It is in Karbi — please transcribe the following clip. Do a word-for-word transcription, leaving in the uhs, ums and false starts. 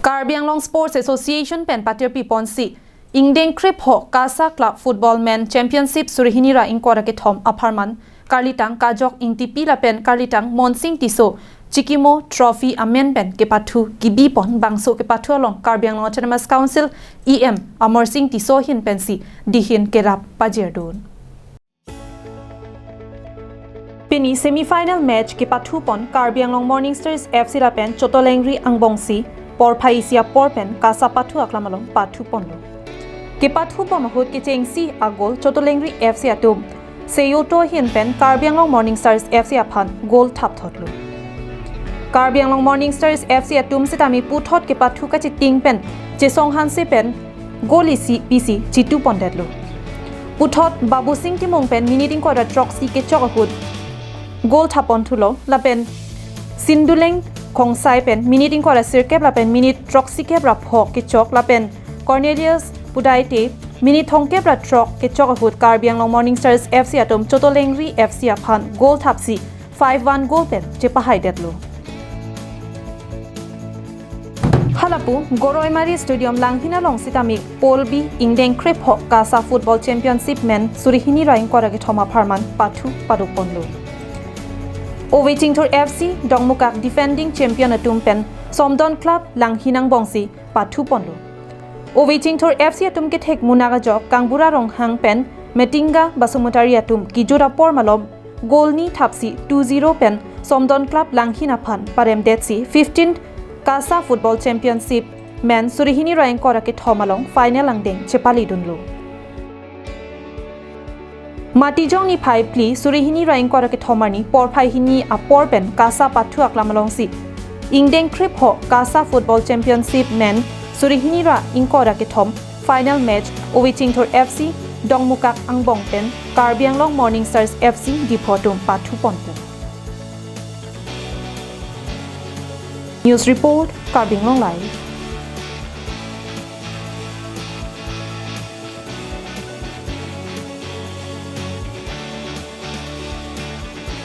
Karbi Anglong Sports Association pen patirpi ponsi, ingdeng krepho KASA Club Football Men Championship suri hini ra ingkoi ra kethom apharman, karlitang Kajok Ingtipi lapen karlitang Monsing Tisso chikimo trophy amen pen kepathu kibi pon, bangso kepathu along Karbi Anglong Autonomous Council E M Amarsing Tisso ahin pensi dihin kerap pajirdun. Pini semi-final match kepathu pon Karbi Anglong Morning Stars F C lapen Chotolengri angbongsi porphai isi apor pen KASA pathu aklam along pathu ponlo. Kepathu pon ahut kechengsi a-goal Chotolengri F C atum Seyoto ahin pen Karbi Anglong Morning Stars F C aphan goal thapthotlo. Karbi Anglong Morning Stars F C atum sitame puthot kepathu kachiting pen Chesong Hanse pen goal isi pisi chitu pondetlo. Puthot Babusing Timung pen minute ingkoi ra throksi kechok ahut goal thap ponthulo lapen Sinduleng Khongsai pen minute ingkoi ra sirkep lapen minute throksi kep ra pho kechok lapen Cornelius Pudaite minute thomkep ra throk kechok ahut Karbi Anglong Morning Stars F C atum Chotolengri F C aphan goal thapsi five one goal pen chepahaidetlo. Halapu Goroimari Stadium Langhin along sitame Pool B ingdeng krepho KASA Football Championship Men suri hini ra ingkoi ra kethom apharman pathu paduk ponlo. Ove Chingthur F C, Dongmukak defending champion atum pen Somdon Club Langhin angbongsi pathu ponlo. Ove Chingthur F C atum kethek munak ajok Kangbura Ronghang pen Metinga Basumatary atum kejut apor malom goal ni thapsi two zero pen Somdon Club Langhin aphan paremdetsi fifteenth KASA Football Championship Men suri hini ra ingkoi ra kethom along final angdeng chepalidunlo. Matijong niphai phli suri hini ra ingkoi ra kethom arni porphai hini apor pen KASA pathu aklam alongsi ingdeng krepho KASA Football Championship Men suri hini ra ingkoi ra kethom final match Ove Chingthur F C Dongmukak angbong pen Karbi Anglong Morning Stars F C Diphu atum pathu ponpo. News report, Karbi Anglong Live.